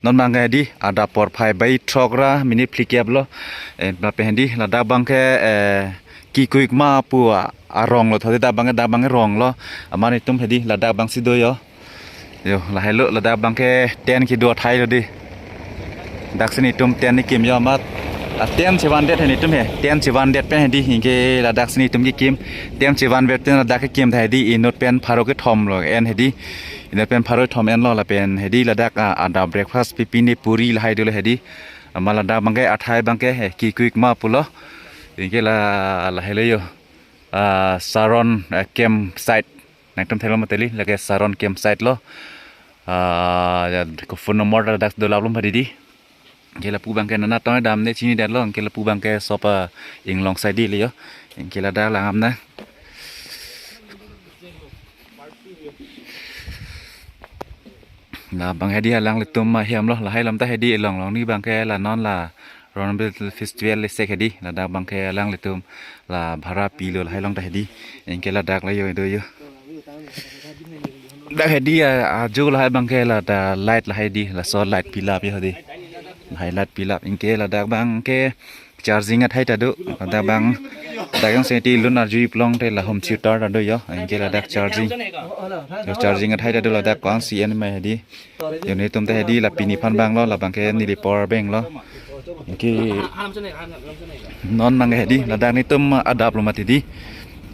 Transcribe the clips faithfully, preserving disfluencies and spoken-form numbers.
Non abangke hedi adap porphai bai throk ra minute phlikep lo. Eh, lapen hedi ladak abangke, eh, Kikuikma pu a, arong lo, thodi dak abangke, dak abangke rong lo. Amat netum hedi ladak abangsi do yo. Yo, lahelo ladak abangke tent kedo athai lo dei. Daksi netum tent kekim yo amat. A tent chevandet he netum he. Tent chevandet pen hedi, anke ladaksi netum kekim. Tent chevandet pen ladak kekim ta hedi, inut pen pharo kethom lo en hedi. Inut pen pharo kethom enlo lapen hedi ladak, ah, adap breakfast pi pine puri lahai dolo hedi. Amat ladak abangke athai abangke he Kikuikma pulo. Anke la, lahelo yo. Ah, Saron, ah, campsite. Nangtum thelo mati dei, lake Saron campsite lo. Ah, ya, ko phone number ta ladak dolap lo mati dei. Anke lapu abangke nana tong damde chinidetlo, anke lapu abangke sopa inglong side dei le yo. Anke ladak langdam nang. Labang hedi alanglitum ahem lo, lahai along ta hedi, along along ni abangke la non la Hornbill Festival le sek hedi, ladak abangke alanglitum la bhara pilo lahai along ta hedi, anke ladak la yo do yo. Dak hedi a, ajo lahai abangke la da light lahai dei, laso light pilap yo hedi. Lahai light pilap, anke ladak abangke charging athai ta do, ladak abang, dak yang seti lun arju iplong te la home theater ta do yo, anke ladak charging. Yo charging athai ta do ladak ko-an si en ma hedi. Yo netum ta hedi la pini aphan abang lo, labangke neli apor abang lo. Anke non abangke hedi, ladak netum adap lo mati dei.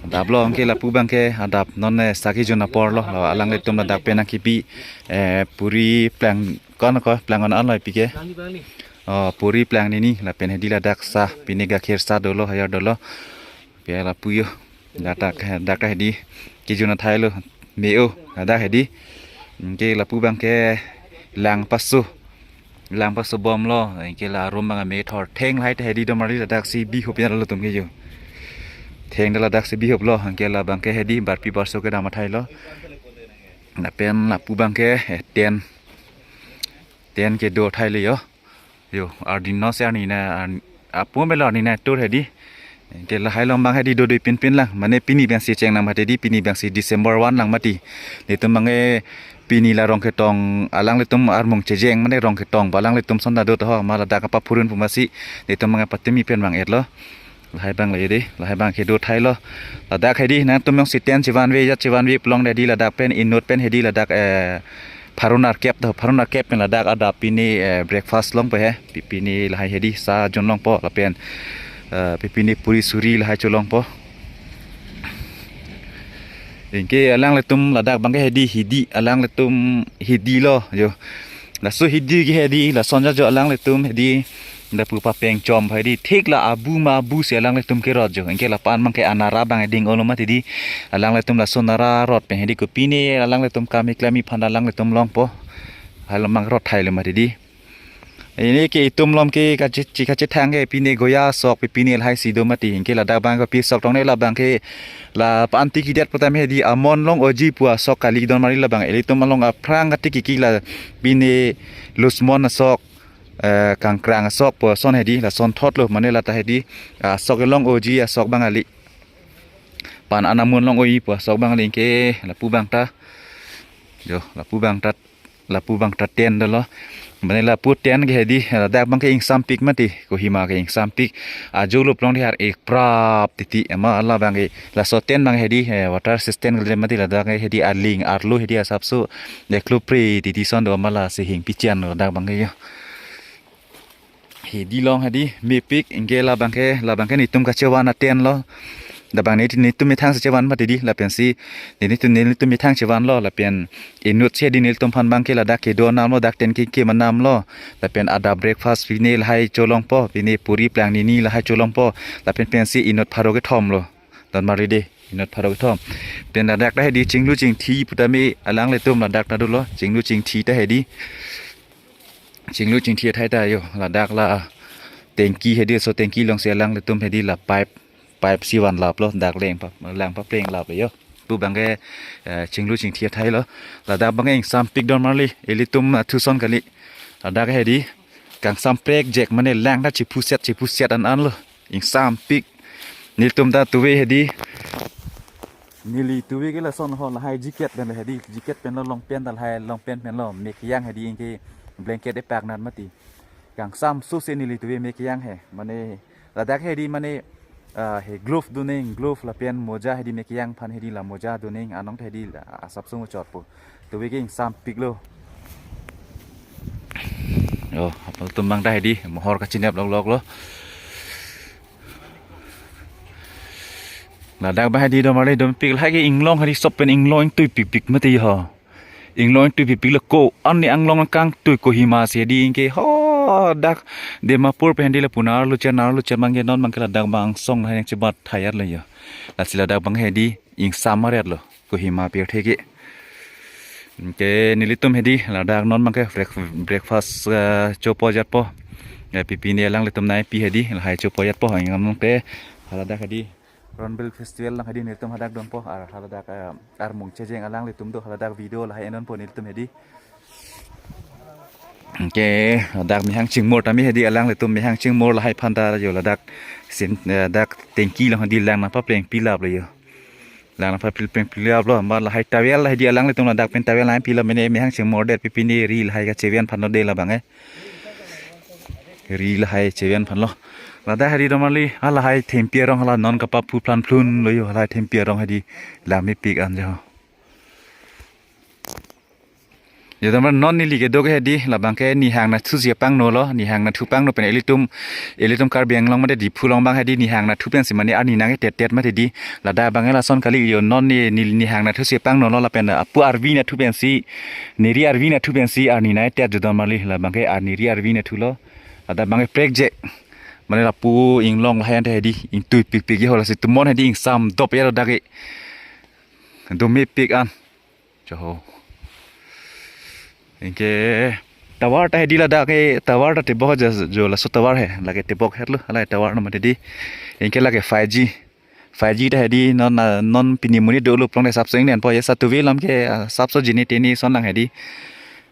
Adap lo, anke lapu abangke adap non, eh, sa kejun apor lo, la alanglitum ladak pen nangkepi, eh, puri plang ko-an ko, plang ko-an lo pi ke. Oh, puri plang nini, lapen hedi ladak sa, pine gakhir sa dolo, hayar dolo. Pi lapu yo. Dak ta, dak ta hedi. Kejun athai lo. Me-o. Dak hedi. Anke lapu abangke lang paso. Lang paso bom lo. Anke la room abang me thor. Theng lahai ta hedi do mari ladaksi bihup ya lo tum ke yo. Theng ta ladaksi bihup lo. Anke labangke hedi barpi barso kedam athai lo. Lapen lapu abangke, eh, tent. Tent kedo athai lo yo. Yo, arni no si arni na, arni, apo melo arni na tur hedi. Anke lahai along abang hedi dodoi pinpin lang. Mane pini abangsi chengnang mati dei, pini abangsi December one lang mati. Netum abangke pini la Rongketong, alanglitum armung chejeng mane Rongketong, ba alanglitum ason ta do to ho, amat ladak kapaphurun pu masi. Netum abangke patimi pen abang-et lo. Lahai abang le dei, lahai abang kedo athai lo. Ladak hedi, nangtum jongsi tent chevanve, ajat chevanve pulote hedi ladak pen, inut pen hedi ladak, eh, pharo nerkep do, pharo nerkep pen ladak adap pine, eh, breakfast longpo he. Pi pine lahai hedi sa jun longpo lapen, eh, pi pine puri suri lahai cholongpo. Anke alanglitum ladak abangke hedi, hidi, alanglitum hidi lo yo. Laso hidi ke hedi, lason ja jo alanglitum hedi, lapu papeng chom hedi, thik la abu ma abu si alanglitum kerot jo. Anke lapu-an abangke anara abang hedi olo mati dei, alanglitum laso nara rot pen hedi ko pine alanglitum kami klami aphan alanglitum longpo. Halom abang rot athai lo mati dei. Pini ke itum along ke kache-, chi kachethang ke pine Goya asok, pi pine lahai si do mati, anke ladak abang kopi asok tong ne labangke la panti kidet putam hedi Amon Long Oji pu asok kali do mari labang, ilitum along aphrang kati kiki la pine Lusmon asok, eh, Kangkrang asok pu ason hedi, lason thot lo mane la ta hedi, asok Long Oji asok abang kali. Pan an Amon Long Oji pu asok abang kali, anke lapu abang ta. Yo, lapu abang ta, lapu abang ta tent dolo. Mane lapu tent ke hedi, ladak abangke ingsampik mati, Kohima ke ingsampik. Ajo lo pulote har-ik prap titi, amat labangke, laso tent abang hedi, eh, water system ke mati ladak ke hedi aling arlo hedi asapso, de klupre titi ason do amat lasi hing pichian ladak abangke yo. Hedi along hedi mepik, anke labangke, labangke netum kachevan a-tent lo. Labang ne netum methang si chevan mati dei, lapensi netum, netum methang chevan lo, lapen inut si hedi nelitum aphan abangke ladak kedo anam lo, dak tent kekim anam lo. Lapen adap breakfast pine lahai cholongpo, pine puri plang nini lahai cholongpo. Lapen pensi inut pharo kethom lo. Don mari dei, inut pharo kethom. Pen ladak ta hedi chinglu chingthi putame alanglitum ladak ta dolo, chinglu chingthi ta hedi. Chinglu chingthi athai ta yo, ladak la tengki hedi, laso tengki alongsi alanglitum hedi la pipe, pipe si vanlap lo, dak leng pa, lang papleng lap lo yo. Lapu abangke, eh, chinglu chingthi athai lo. Ladak abangke ingsampik don mari, ilitum, ah, thuson kali. Ladak hedi, kangsam prekjek mane lang ta chiphuset, chiphuset an an lo. Ingsampik. Nelitum ta tuve hedi. Neli tuve ke lason ho lahai jacket pen hedi. Jacket pen lo long pant ta lahai long pant pen lo. Mek yang hedi anke blanket epak nat mati. Kangsam sose neli tuve me kejang he. Mane ladak hedi mane, ah, he glove doning, glove lapen moja hedi me kejang aphan hedi la moja doning anong hedi la asap sung chotpo. Tuve ke ingsam piklo. Oh, apal tumbang ta hedi mohor kachinep lok lok lo. Ladak abang hedi domarli dom pik lahai ke inglong hedi sop pen inglong ingtui pikpik mati ho. Inglong ingtui pikpik lo ko-an ni anglong kangtui Kohima si hedi ingke ho dak Dimapur pen hedi lapu nar luchen nar luchen abang ke non abang ke ladak abang song hai nang chebat thayar lo yo. Lasi ladak abang hedi ingsam aret lo Kohima pirthe ke. Ke nelitum hedi ladak non abang ke break-, breakfast, eh, chopo jatpo. Ya, pipi ni alanglitum nai pi hedi lahai chopo jatpo. Yang non ke haladak hedi Hornbill Festival lang hedi nelitum hadak donpo. Ar haladak, eh, armung chejeng alanglitum do haladak video lahai enonpo nelitum hedi. Ke ladak mehang chingmor tame hedi alanglitum mehang chingmor lahai aphan ta yo ladak sin, eh, dak tengki along hedi lang nangpapleng pilap lo yo. Lang nangpapleng pilap lo, ma lahai towel hedi alanglitum ladak pen towel nangpilap mene mehang chingmor det pipi ni ri lahai kacheven aphan lo de labang eh. Ri lahai cheven aphan lo. Ladak hedi domarli, ah, lahai thempi arong hala non kapaphu phlan phlun lo yo, lahai thempi arong hedi lang mepik an jo. Ya, domarli non neli kedo ke hedi labang ke nihang nathu si pangno lo, nihang nathu pangno pen ilitum, ilitum Karbi Anglong mate Diphu along abang hedi nihang nathu pensi mane arni nangketet tet mati hedi. Ladak abang ke lason kali yo non ni, ni, nihang nathu si pangno lo lapen apu arvi nathu pensi, neri arvi nathu pensi arni nangketet jo domarli labang ke arni ri arvi nathu lo. Ladak abang ke prekje. Mane lapu inglong lahai ante hedi ingtui pikpik ye ho lasi tumon hedi ingsam dop ya ladak ke. Dome pik an. Choho. Ingke tower ta hedi ladak ke tower ta tebok jo, jo laso tower he. Lake tebok herlo, halai tower no mati hedi. Ingke lake five G. Five G ta hedi non, ah, non pini monit dolo pulote sapso ingdeng po ya satu velam ke, ah, sapso jini teni son lang hedi.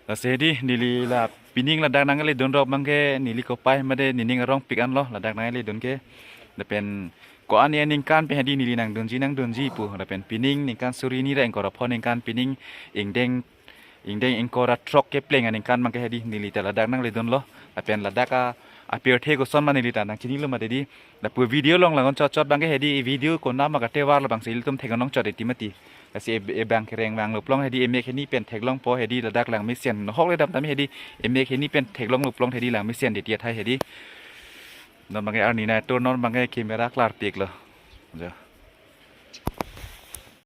Lasi hedi neli la pining ladak nangle dun rok abang ke neli kopai mate nening arong pik an lo ladak nangle dun ke. Lapen ko-an aningkan pen hedi neli nangdunji nangdunji pu. Lapen pining ningkan suri ni ra ingkoi ra pho ningkan pining ingdeng, ingdeng ingkoi ra throk kepleng aningkan abang ke hedi neli ta ladak nangle dun lo. Lapen ladak a, apirthe koson ma neli ta nangchinilo mati hedi. Lapu video along langon chot chot abang ke hedi video konat ma katovar labang si ilitum theklong chot eti mati. Lasi e, ebang kereng vanglo pulote hedi emek hini pen theklongpo hedi ladak lang mesen. Nohok le dam tame hedi emek hini pen theklonglo pulote hedi lang mesen de tiat hai hedi. Non abang ke arni nangtur non abang ke camera klar pik lo. Jo.